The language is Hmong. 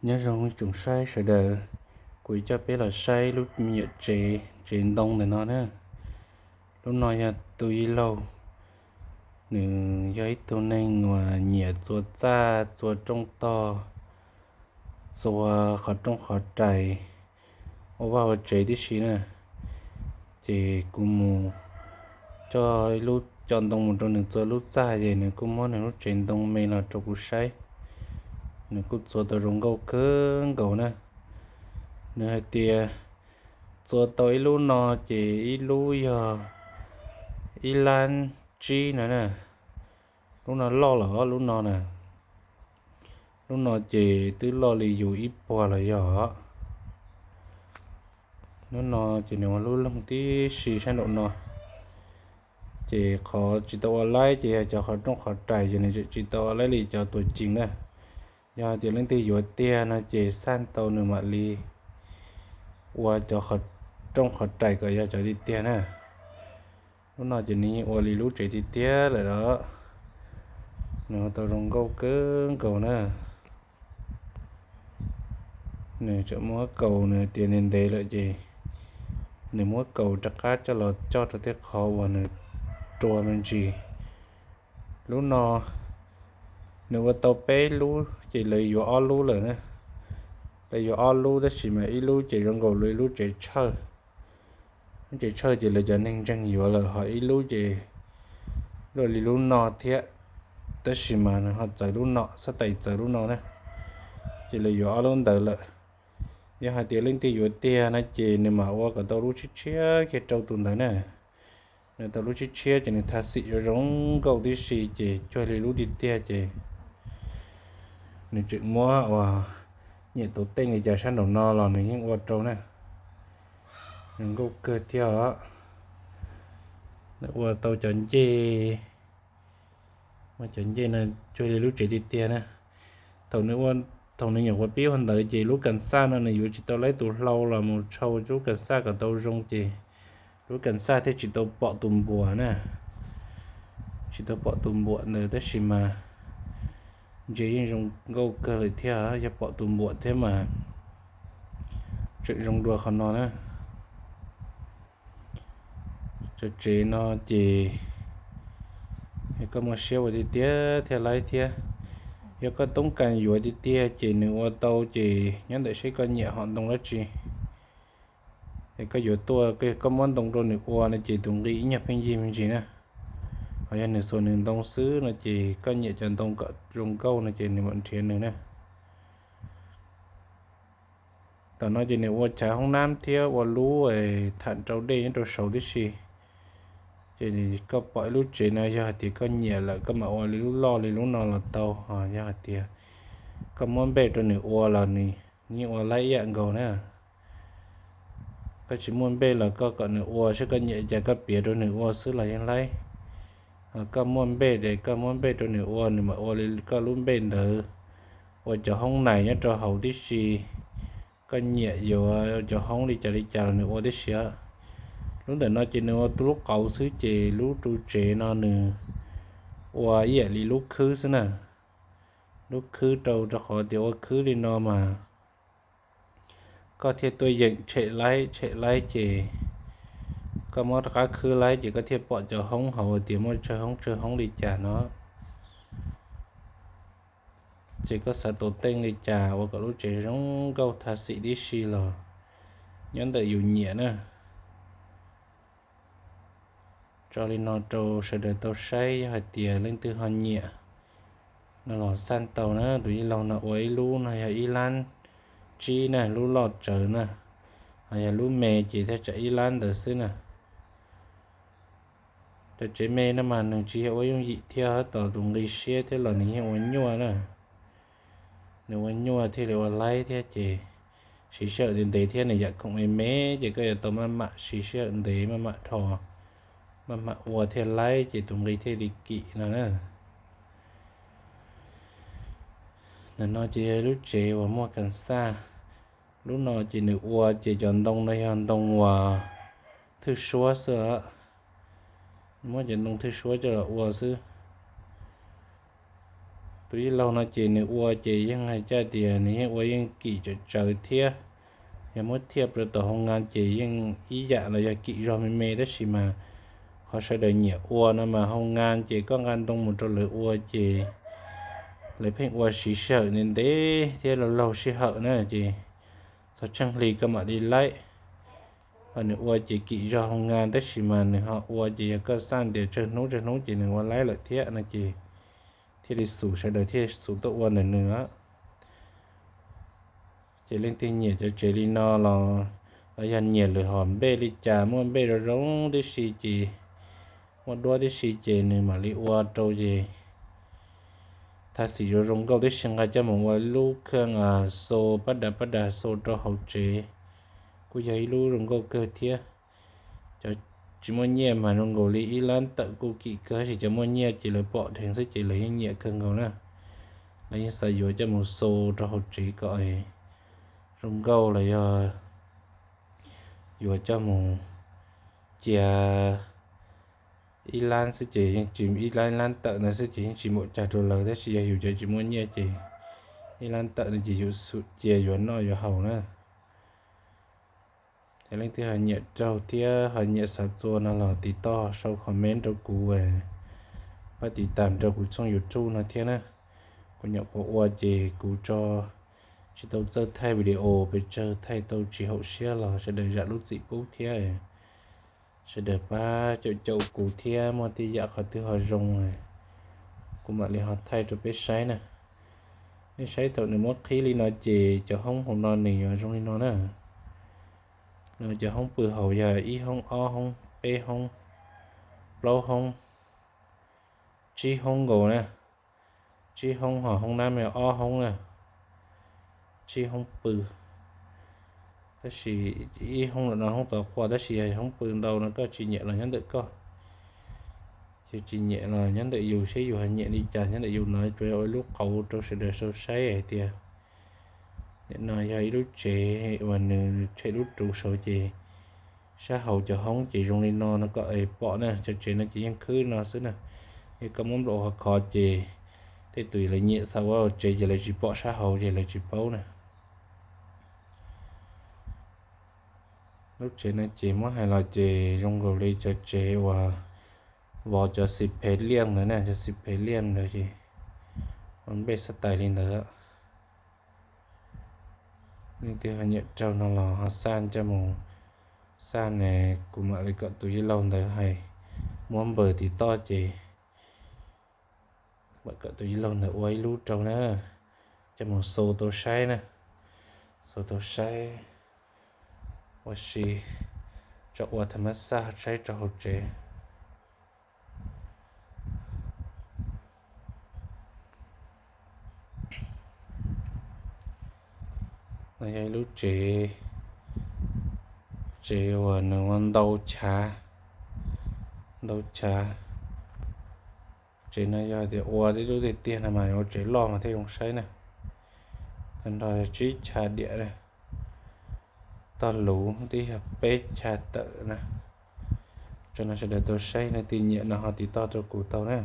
Nyob zoo ib tsoom saib sawv daws, kuv coj peb los saib lub me nyuam tsev, tsev ntoo ntawm no na. Lub no yog tus yij laug, nws yog ib tug neeg uas nyiam txua txaj, txua rooj tog, txua qhov rooj qhov rais, ua vaj ua tsev tib si na. Ces kuv mus coj ib lub cov ntoo mus rau nws txua lub txaj, ces nws kuj muab nws lub tsev ntoo me los rau kuv saib. Nws kuj txua tau zoo nkauj kawg nkaus na. Nws hais tias txua tau ib lub no ces ib lub yog ib lab tsib no na. Lub no loj lawm os, lub no na. Lub no ces twb loj li yus ib puag los yog. Lub no ces nws ua lub loog tib si sab nraum no. Ces qhov tsis tau ua laib ces yog cov qhov rooj qhov rais, ces nws tsis tau ua laib li cov tuam cees na. Yog hais tias leej twg yuav tiag no ces xaj tau nws mam li ua cov qhov rooj qhov rais kom yog cov tiag tiag na. Lub no ces nws yeej ua li lub tsev tiag tiag lawm os. Nws ua tau zoo nkauj kawg nkaus na. Nws tseem muab kaus, nws tias ntev ntev lawm ces nws muab kaus rov qab coj los coj rau tej qhov uas nws rua me ntsis. Lub no nws ua tau peb lub ces lawv yuav ob lub lawm na. Lawv yuav ob lub tab sis mas ib lub ces zoo nkaus li lub tsev tshawj. Lub tsev tshawj ces lawv cov neeg ntseeg yuav lawm, ho ib lub ces luaj li lub no thiab, tab sis mas nws ho txawv lub no, xab tais txawv lub no na. Ces lawv yuav ob lub ntawd lawm. Yog hais tias leej twg yuav tiag no ces nws mam ua kom tau lub tshiab tshiab kiag rau tus ntawd na. Nws tau lub tshiab tshiab ces nws tha xim zoo zoo nkauj tib si, ces cuag li lub tiag tiag ces nws tseem muab uas nyiam tus teej li cas sab nraum no los nws yeej ua rau na. Zoo nkauj kawg thiab os. Nws ua tau cov ncej, ua cov ncej no cuag li lub tsev tiag tiag na. Thaum nws ua, thaum nws nyuam qhuav pib ua ntawd ces lub kas xaj no nws yuav tsis tau laib tus hlau los mus tshau lub kas xaj kom tau zoo ces lub kas xaj thiaj tsis tau pom tus npuas na. Tsis tau pom tus npuas ntawd tab sis mas ntsia yeej zoo nkauj kawg lawm thiab, yog pom tus npuas thiab mas tseem zoo dua qhov no na. Cov tsev no ces koj muaj siab ua tiag tiag thiaj laib thiab. Yog koj toob kas yuav tiag tiag ces nws ua tau ces nyob ntawm seb koj nyiam hom ntoo dab tsi. Es koj yuav tuaj, koj muab ntoo rau nws ua no ces tus nqi ib nyuag pheej yig me ntsis na. Ho yog nws xuas nws ntoo xwb no ces koj nyiam cov ntoo kom zoo nkauj no ces nws mam nrhiav nws na. Tom no ces nws ua chav hoob nab thiab ua lub tham rau dej nyob rau saud tib si. Ces koj pom ib lub tsev no yog hais tias koj nyiam lawm koj mam ua li lub loj li lub no los tau, ho yog hais tias koj muab npej rau nws ua los nws yeej ua laib ib yam nkaus na. Koj tsis muaj npej los koj kom nws ua saib koj nyiam cas koj piav rau nws ua xwb los yeej laib. Ho koj muaj npej ces koj muab npej rau nws ua, nws mam ua li koj lub npej ntawd, ua cov hoob nais nyob rau hauv tib si. Koj nyiam yuav cov hoob li cas li cas los nws ua tib si. Lub ntawm no ces nws ua lub qauv xwb ces lub ru tsev no nws ua ib yam li lub khwb xwb na. Lub khwb rau rau qhov tias ua khwb li no mas koj thiaj tuaj yeem tshem laib tshem laib ces koj muab rov qab khwb laib ces koj thiaj pom cov hoob hauv tias muaj tsawg hoob tsawg hoob li cas no. Ces koj xav tus teej li cas ua kom lub tsev zoo nkauj tha xim tib si los nyob ntawm yus nyiam na. Tso li no rau sawv daws tau saib, yog hais tias leej twg ho nyiam no los xaj tau na. Tus yij laug no ua ib lub no yog ib lab tsib na, lub loj tsawv na, ho yog lub me ces thiaj tsam ib lab ntawd xwb na. Cov tsev me no mas nws tsis yog ua yooj yim thiab, tos tus nqi siab thiab los nws yeej ua nyuaj na. Nws ua nyuaj thiaj li ua laib thiab ces siv sij hawm ntev ntev thiab, nws yam khoom me me ces koj yuav tau maj mam siv sij hawm ntev maj mam dhos, maj mam ua thiaj laib ces tus nqi thiaj li kim no na. Ntawm no ces yog lub tsev uas muaj kas xaj. Lub no ces nws ua ces cov ntoo no yog ntoo uas thwj suab xwb, muab cov ntoo thwj suab coj los ua xwb. Tus yij laug no ces nws ua ces yeej hais tias nws yeej ua yeej kim tsawv tsawv thiab. Yog muab thiaj rau tom hoo nkas ces yeej ib yam los yog kim zog me me tab sis mas qhov sawv daws nyiam ua no mas hoo nkas ces koj nqa ntoo mus rau lawv ua ces lawv pheej ua siv sij hawm ntev ntev thiab laug laug sij hawm na ces txog tsheej hli koj mam li laib. Ho nws ua ces kim zog hoo nkas tab sis mas nws ho ua ces yog koj xaj ntias tsawg hnub tsawg hnub ces nws ua laib lawm thiab no ces thiaj li xum sawv daws thiaj xum tuaj ua ntawm nws. Ces leej twg nyiam cov tsev li no los, los yog nyiam lwm hom npej li cas, muaj npej zoo zoo tib si ces, muaj duab tib si ces nws mam li ua rau ces tha xim zoo zoo nkauj tib si nqa coj mus ua lub khaj xo pab da pab da xo rau hauv tsev kuj yog ib lub zoo nkauj kawg thiab. Cov tsis muaj nyiaj mas zoo nkaus li ib lab tawm kuj kim kawg tab sis cov muaj nyiaj ces lawv pom dheev xwb ces lawv yeej nyiam kawg nkaus na. Lawv yeej xav yuav coj mus xo rau hauv tsev kom zoo nkauj los yog yuav coj mus cia ib lab xwb ces yeej tsis, ib lab ib lab tawm ntawd xwb ces yeej tsis npaum cas rau lawv tab sis yog yus cov tsis muaj nyiaj ces ib lab tawm no ces yus xum cia yuav noj yuav haus na. Yog leej twg ho nyiam raug thiab ho nyiam xav txua no los tiv toj sau comment rau kuv, pab tiv tam rau kuv tshooj YouTube no thiab na. Kuv nyuam qhuav ua ces kuv tso tsis tau txawj thaij video pes tsawg, thaij tau tsis haum siab los sawv daws zam lub txim pub thiab. Sawv daws pab caum caum kuv thiab muaj tej yam qhov twg ho zoo kuv mam li ho thaij rau peb saib na. Nej saib thaum nws muab qhib li no ces cov hoob hauv no nws yuav zoo li no na. Nws cov hoob pw hauv yog ib hoob, ob hoob, peb hoob, plaub hoob, tsib hoob nkaus na. Tsib hoob ho hoob nab me ob hoob na, tsib hoob pw. Tab sis ib hoob no hoob tov qua tab sis yog hoob pw ntau no koj tsis nyiam los nyob ntawm koj, yus tsis nyiam los nyob ntawm yus seb yus ho nyiam li cas nyob ntawm yus no. Tsuas yog ua ib lub qauv rau sawv daws sau saib hais tias nim no yog ib lub tsev uas nws tshem lub ruv saud ces sab hauv cov hoob ces zoo li no no kom pom na. Cov tsev no ces yeej khwb no xwb na. Yog koj muab nplaum qhov khov ces tej tus lawv nyiam xav ua tsev ces lawv tsis pom sab hauv ces lawv tsis paub na. Lub tsev no ces muab hais los ces zoo nkaus li cov tsev uas vov cov xis phev liaj ntawd na, cov xis phev liaj ntawd ces ua npej xab tais li ntawd. Leej twg ho nyiam raug no los ho xaj coj mus xaj ne, kuv mam li kom tus yij laug ntawd hais muab npawb tim toj ces mam kom tus yij laug ntawd ua ib lub rau na, coj mus xau tau saib na, xau tau saib ua si, tso ua tha mab xaj saib rau hauv tsev. No yog ib lub tsev, tsev uas nws ua ntau chav, ntau chav. Tsev no yog tias ua ib lub tiag tiag no mas ua tsev loj mas thiaj zoo saib na. Tag nrho yog tsib chav diam na, tog luv twb yog peb chav tawm na. Tso no sawv daws tau saib, leej twg nyiam no ho tiv toj rau kuv tau na.